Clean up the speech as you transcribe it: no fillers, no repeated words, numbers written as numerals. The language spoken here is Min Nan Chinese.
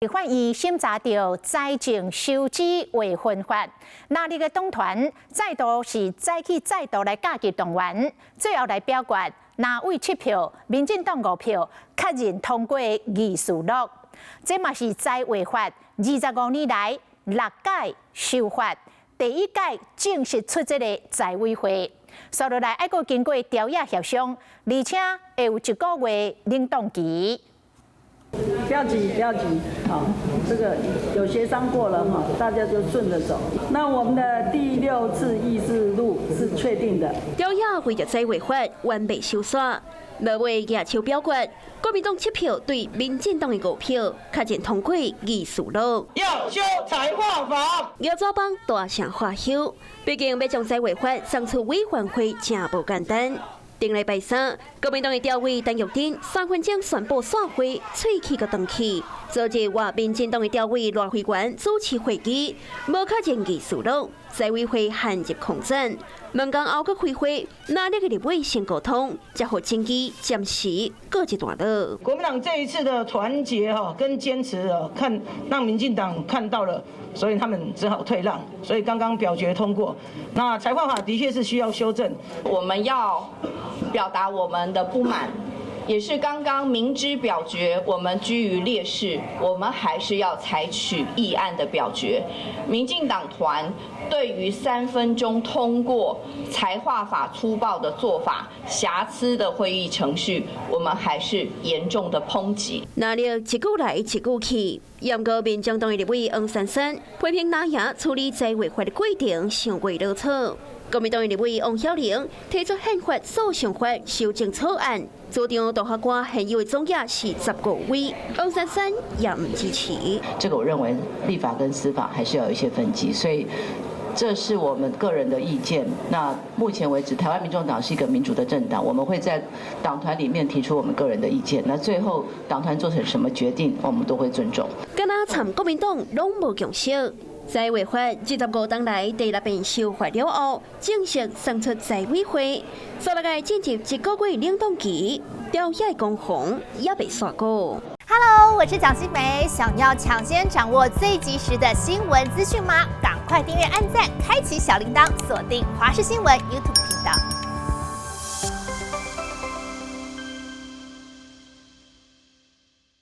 法院審查著財政收支劃分法，藍綠的黨團再度是早起再度來加急動員，最後來表決，藍委7票，民進黨5票，確認通過議事錄。這嘛是財劃法25年來六屆修法，第一屆正式出這个財委會。紲落來愛閣經過朝野協商，而且會有一個月冷凍期。不要急，不要急，好，這個有協商過了哈，大家就順着走。那我們的第六次議事錄是確定的。朝野為著財劃法完美收煞，落尾舉手表決，國民黨7票對民進黨的5票，確認通過議事錄。要修財劃法，姚祖邦大聲歡喜，畢竟欲將財劃法送出委員會誠無簡單。頂禮拜三，國民黨的召委陳玉珍3分鐘宣布散會，喙齒閣斷去。昨日，換民進黨的召委賴惠元主持會議，無確認議事錄，財委會陷入空轉。兩工後閣開會，藍綠的立委先溝通，才予爭議暫時告一段落。國民黨這一次的團結哈跟堅持啊，看讓民進黨看到了，所以他們只好退讓。所以剛剛表決通過，那財劃法的確是需要修正。我們要表達我們的不滿，也是剛剛明知表決我們居於劣勢，我們還是要採取議案的表決。民進黨團對於3分鐘通過財劃法粗暴的做法、瑕疵的會議程序，我們還是嚴重的抨擊。藍綠一句來一句去，毋過民眾黨的立委黃珊珊批評藍營處理財劃法的過程傷過囉嗦。國民黨的立委王曉玲提出憲法訴訟法修正草案，主張大法官現有的總額是15位，黃珊珊也毋支持。這個我認為立法跟司法還是要有一些分級，所以這是我們個人的意見。那目前為止，台灣民眾黨是一個民主的政黨，我們會在黨團裡面提出我們個人的意見。那最後黨團做成什麼決定，我們都會尊重。敢若參國民黨攏無共識。財劃法25冬來第六遍修法了後，正式送出財委會，紲落來進入一個月冷凍期，朝野攻防猶未煞過。 Hello，我是蔣新梅，想要搶先掌握最及時的新聞資訊嗎？趕快訂閱、按讚、開啟小鈴鐺，鎖定華視新聞 YouTube 頻道。